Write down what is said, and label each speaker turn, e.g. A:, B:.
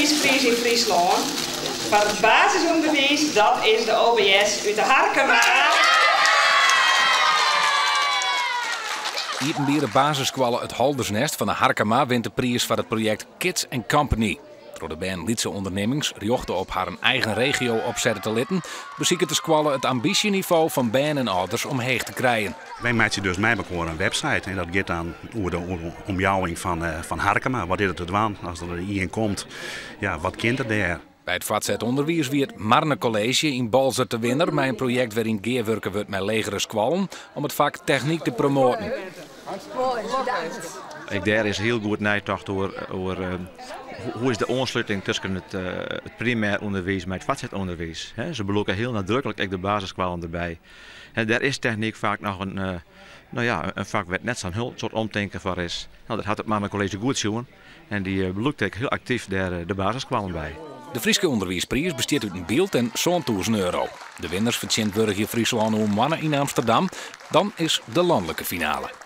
A: ûnderwiispriis yn Fryslân foar it basisûnderwiis, dat is de OBS út De Harkema.
B: Iepenbiere basisskoalle It Haldersnest fan De Harkema wint de priis foar it projekt Kids and Company. Troch de bern lytse ûndernimmings rjochte op harren eigen regio opsette te litten, besiket de skoalle it ambysjenivo fan bern en âlders omheech te krijen.
C: Wy meitsje dus mei mekoar in website en dat giet dan oer de omjouwing fan Harkema. Wat is der te dwaan as der ien komt? Ja, wat kin der dêr?
B: By it foartset ûnderwiis wie it Marne College yn Boalsert de winner mei in projekt wêryn't gearwurke wurdt mei legere skoallen om it fak technyk te promoaten.
D: Ek dêr is hiel goed neitocht oer hoe is de oansluting tusken it primêr ûnderwiis mei it foartset ûnderwiis. Se belûke hiel nadruklik ek de basisskoallen derby. Dêr is technyk faak noch in, no ja, in fak wêr't net sa'n hiel soad omtinken foar is. No, dat hat it Marne College goed sjoen. En dy belûkt ek hiel aktyf dêr de basisskoallen by.
B: De Fryske ûnderwiispriis bestiet út in byld en 7000 euro. De winners fertsjintwurdigje Fryslân oer moanne yn Amsterdam. Dan is de lanlike finale.